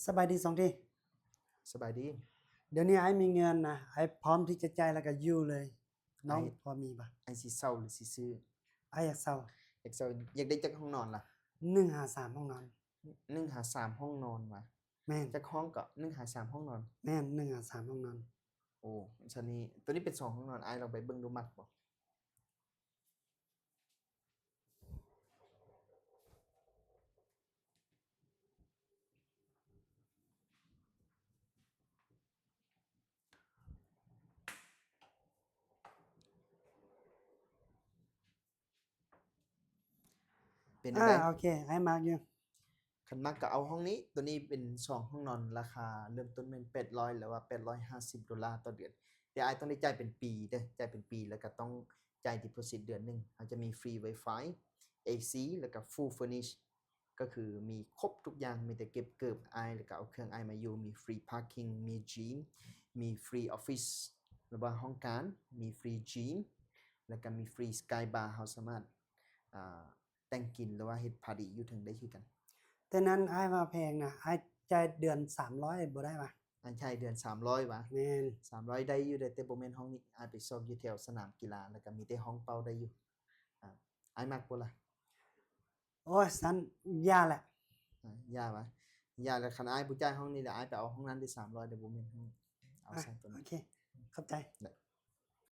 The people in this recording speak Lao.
ສະບາຍດີສອງທີ. ສະບາຍດີ. ດຽວນີ້ອ້າຍມີເງິນນະ, ອ້າຍພ້ອມທີ່ຈະຈ່າຍແລ້ວກໍຢູ່ເລີຍ. ນ້ອງ ອ້າຍ ພໍມີບໍ່? ອ້າຍຊິເຊົ່າຫຼືຊິຊື້? ອ້າຍຢາກເຊົ່າ. ຢາກເຊົ່າ. ຢາກໄດ້ຈັກຫ້ອງນອນລະ? ໜຶ່ງຫາສາມຫ້ອງນອນ. ໜຶ່ງຫາສາມຫ້ອງນອນຫວາ? ແມ່ນ. ຈັກຫ້ອງເກາະ? ໜຶ່ງຫາສາມຫ້ອງນອນ. ແມ່ນ, ໜຶ່ງຫາສາມຫ້ອງນອນ. ໂອ້ ຊັ້ນນີ້ ໂຕນີ້ເປັນສອງຫ້ອງນອນ, ອ້າຍລອງໄປເບິ່ງດູ ມັກບໍ່? ເປັນຈັ່ງໃດ? ອ່າ ໂອເຄ, ອ້າຍມັກຢູ່. ຄັນມັກກໍເອົາຫ້ອງນີ້. ໂຕນີ້ເປັນສອງຫ້ອງນອນ, ລາຄາເລີ່ມຕົ້ນແມ່ນແປດຮ້ອຍ ຫຼືວ່າແປດຮ້ອຍຫ້າສິບໂດລາຕໍ່ເດືອນ, ແຕ່ອ້າຍຕ້ອງໄດ້ຈ່າຍເປັນປີເດີ້, ຈ່າຍເປັນປີ ແລ້ວກໍຕ້ອງຈ່າຍ deposit ເດືອນໜຶ່ງ. ເຮົາຈະມີ free Wi-Fi, ເອຊີ ແລ້ວກໍ full furnish, ກໍຄືມີຄົບທຸກຢ່າງ, ມີແຕ່ເກັບເກີບອ້າຍ ແລ້ວກໍເອົາເຄື່ອງອ້າຍມາຢູ່, ມີ free parking, ມີ gym, ມີ free office ຫຼືວ່າຫ້ອງການ, ມີ free gym ແລ້ວກໍມີ free sky bar. ເຮົາສາມາດ ອ່າ ແຕ່ງກິນ ຫຼືວ່າເຮັດ party ຢູ່ເທິງໄດ້ຄືກັນ. ແຕ່ນັ້ນອ້າຍວ່າແພງນະ, ອ້າຍຈ່າຍເດືອນສາມຮ້ອຍບໍ່ໄດ້ຫວາ? ອ້າຍຈ່າຍເດືອນສາມຮ້ອຍຫວາ? ແມ່ນ. ສາມຮ້ອຍໄດ້ຢູ່ເດ້, ແຕ່ບໍ່ແມ່ນຫ້ອງນີ້. ອ້າຍໄປຊອກຢູ່ແຖວສະໜາມກິລາ ແລ້ວກໍມີແຕ່ຫ້ອງເປົ່າໄດ້ຢູ່. ອ່າ ອ້າຍມັກບໍ່ລະ? ໂອ້ຍ ຊັ້ນຢ່າແຫຼະ. ອ່າ ຢ່າຫວາ? ຢ່າແຫຼະ. ຄັນອ້າຍບໍ່ຈ່າຍຫ້ອງນີ້ແຫຼະ, ອ້າຍໄປເອົາຫ້ອງນັ້ນໄດ້ສາມຮ້ອຍເດ້, ບໍ່ແມ່ນຫ້ອງ. ເອົາ ອ່ະ ຊັ້ນໂຕນັ້ນ. ໂອເຄ, ຂອບໃຈ. ໄດ້.